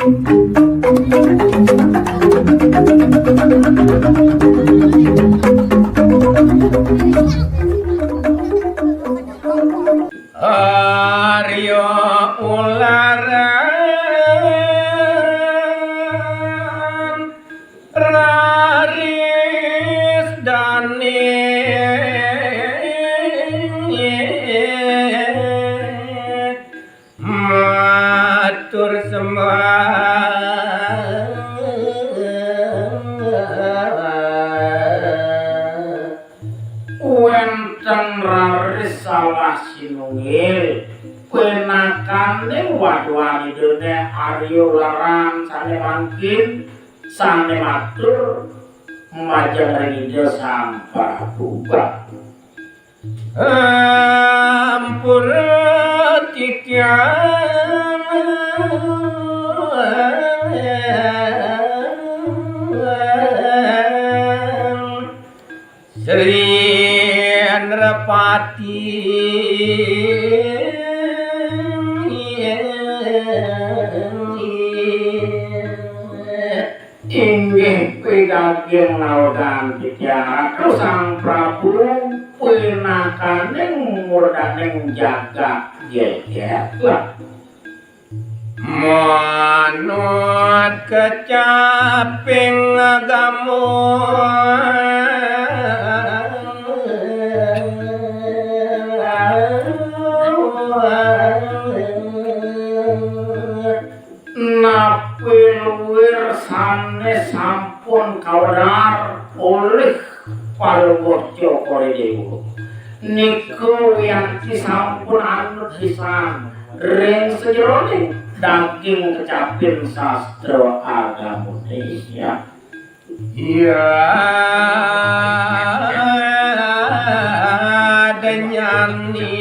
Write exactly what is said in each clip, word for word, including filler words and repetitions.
Arya Ularan raris daning matur sembah. Wénten raris salah sinunggil pinakaning wadhuan Idané Arya Ularan sané mangkin, sané matur majeng ring Ida Sang Prabu. Ampun titiang Sri Nrapati. Inggih pidaging nawegang titiang Ratu Sang Prabu pinakaning murdaning jagat Geger. Manut kecaping agama. Napi luir sané sampun kawedar olih Palungguh Cokor I Déwa, nika wianti sampun anut sisan ring sajeroning daging kecaping sastra agamané. Ya. Ya, denyani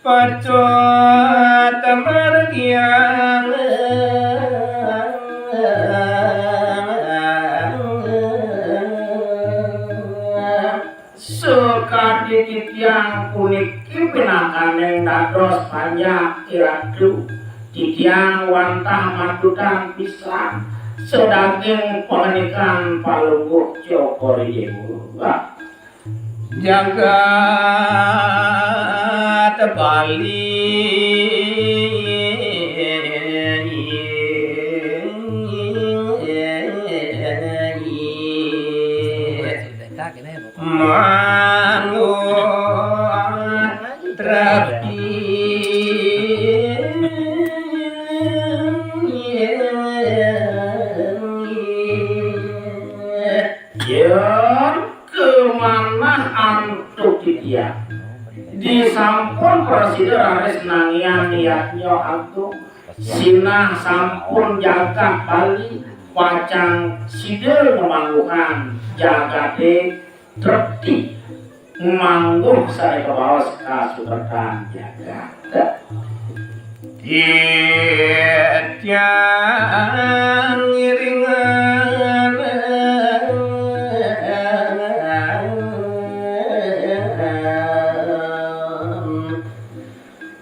patut margiang. Sakadi titiang puniki pinakaning dados panjak I Ratu, titiang wantah maturang pisan sadaging pangandikan Palungguh Cokor I Déwa. Jagat Bali. Mangun rapi. Yén kamanah antuk titiang, disampun prasida raris nangiang yadnya agung, sinah sampun jagat Bali pacang sida ngamangguhang jagaté trepti, mangguh sané kabaos kasukatan jagat. Titiang ngiringan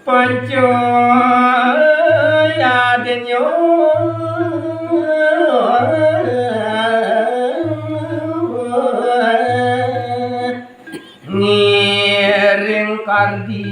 panca yadnya. Ngiring kardi.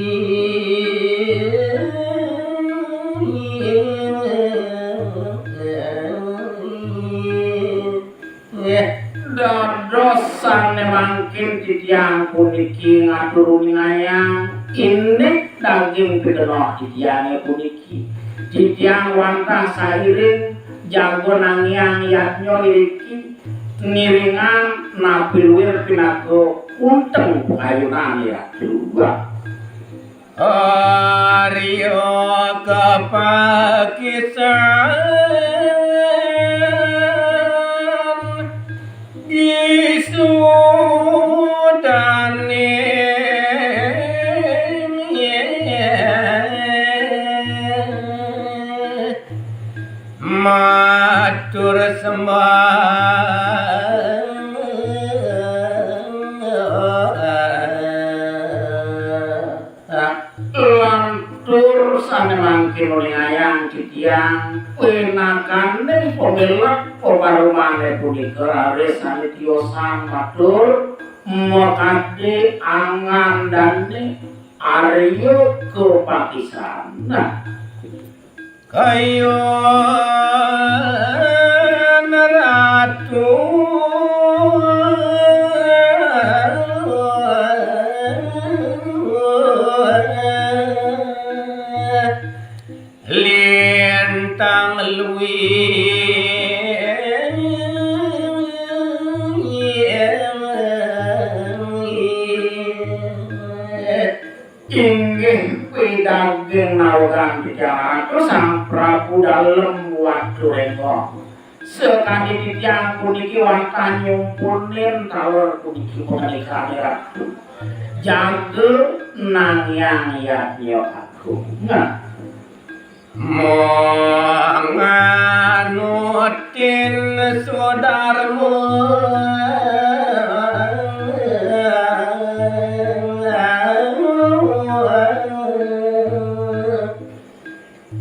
Dados sané mangkin titiang puniki ngatur uningayang indik daging pikenoh titiangé puniki. Titiang wantah sairing jaga nangiang yadnya iriki, ngiringan napi luir pinaka unteng pakayunan yadnya. Arya kapakisan. Bisu daning matur sembah. Lantur sané mangkin uningayang Titiang pinakaning pamilet paparumané punika raris sané tiosan matur makadi angandané arya kapakisan. Nah, kayun ratu lintang lui. Inggih pidaging nawegang titiang ratu Sang Prabu Dalem Waturéngkong. Sakadi titiang puniki wantah nyumpunin taler puniki pangandikané ratu. Jaga nangyang yadnya agung. Nah. Manganutin sudarma.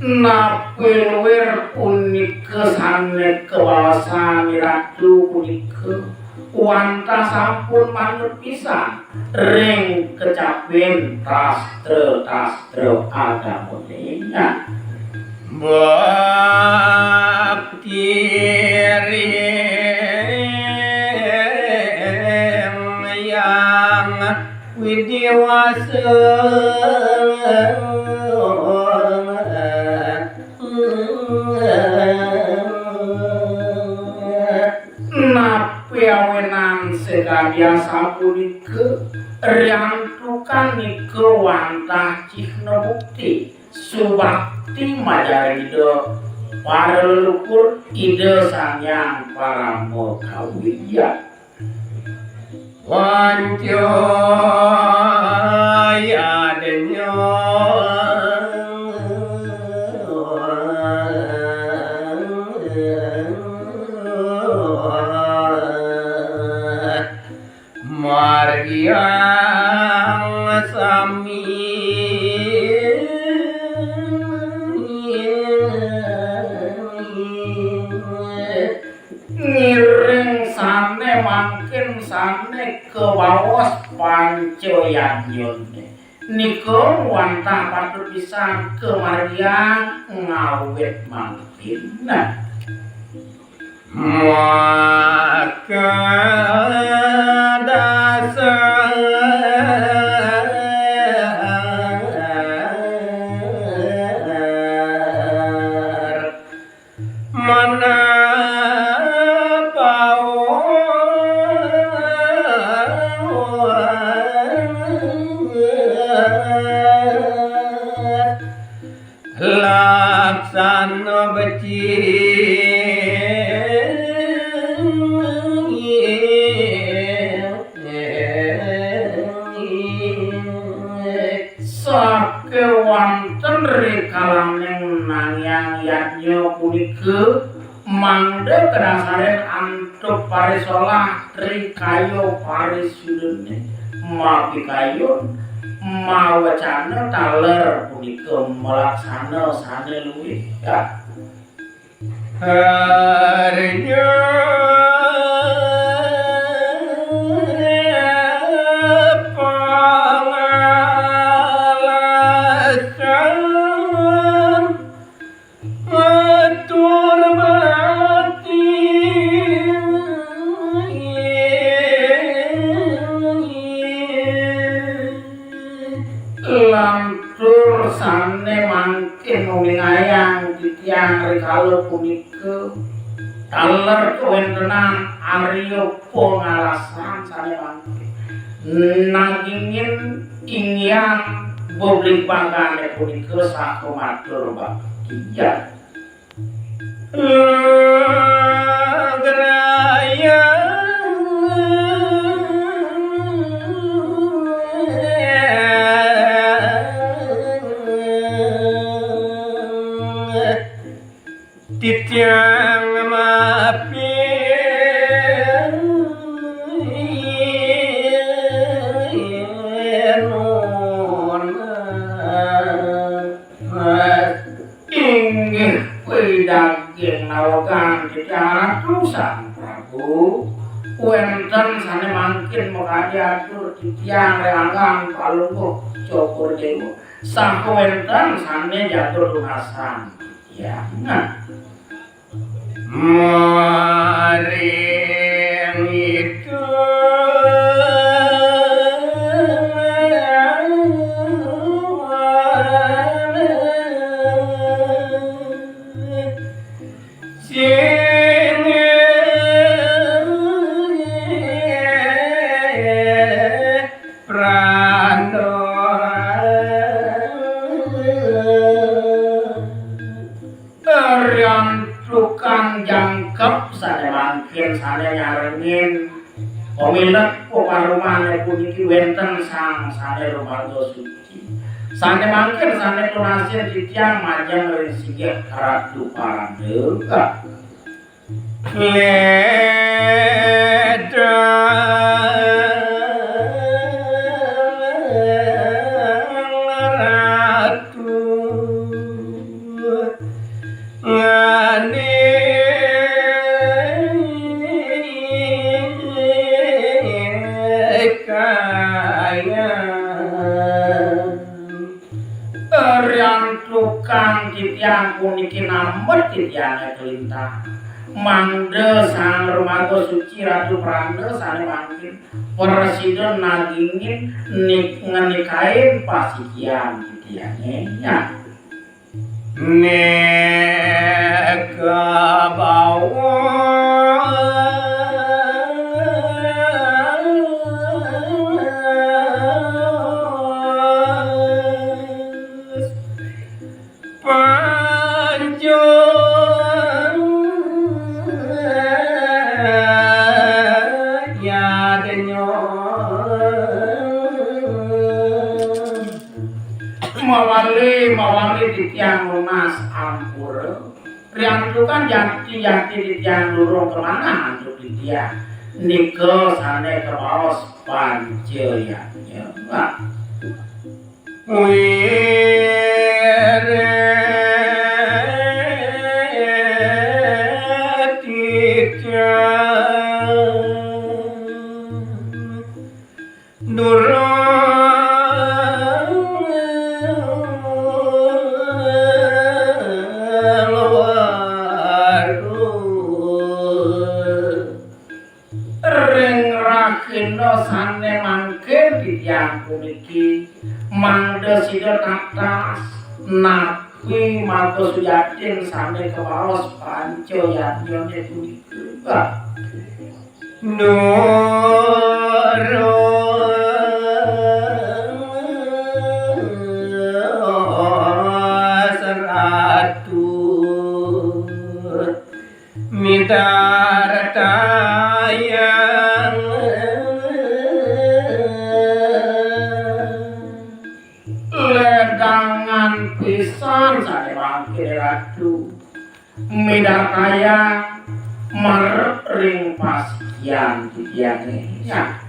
Napi luir punika sané kabaosan ratu punika wantah sampun manut pisan ring kecapin tastra-tastra agamané. Bakti ring Hyang Widhi Wasa. Napi awinan sakadi asapunika? Riantukan nika wantah cihna bukti subakti majeng Ida para leluhur, Ida Sang Hyang Parama Kawi. Wanca yadnya margiang sami. Ngiring sané mangkin sané kabaos panca yadnyané. Nika wantah patut pisan kamargiang ngawit mangkin. Nah. Maka dasar manah pawas laksana becik. Sakéwanten rikalaning nangyang yadnya punika mangda kadasarin antuk parisolah rikaya parisudané, mapikayun mawecana taler punika malaksana sané luih. Ya. Harinya pangalasan matur bakti. Lantur sané mangkin uningayang titiang rikala punika taler kawéntenan arya pangalasan sané mangkin. Nangingin inggihan bebligbagan punika saha matur bakti. Graya titiang mapi nunas ing Inggih, widaging nawegang titiang Ratu Sang Prabu, wénten sané mangkin makadi atur titiang réangan Palungguh Cokor Déwa. Saha wénten sané jaga tunasan titiang. Nah. Maring itu sing pranda. Riantukan jangkep sané mangkin sané nyarengin pamilet paparumané puniki wénten sang sané rumaga suci. Sané mangkin sané tunasin titiang majeng ring singgih Ratu Parandega. Ledang Ratu ngani kaya. Riantukan titiang puniki nambet titiangé kalintang. Mangda Sang Rumaga Suci Ratu Pranda sané mangkin prasida nagingin nik-, ngenikain pasikian titiangé. Nya. Nika bawa panjang yadnya. Mawali, mawali titiang nunas ampura. Riantukan jati-jati titiang durung kamanah antuk titiang. Nika sané kabaos panca yadnya. Wah. Wiréh titiang durung ring rahina sané mangkin titiang puniki, mangda sida tatas napi marga sujatin sané kabaos panca yadnyané punika. Durus Ratu midartayang. Ledangan pisan sané mangkin Ratu midartayang marep ring pasikian titiangé. Ya.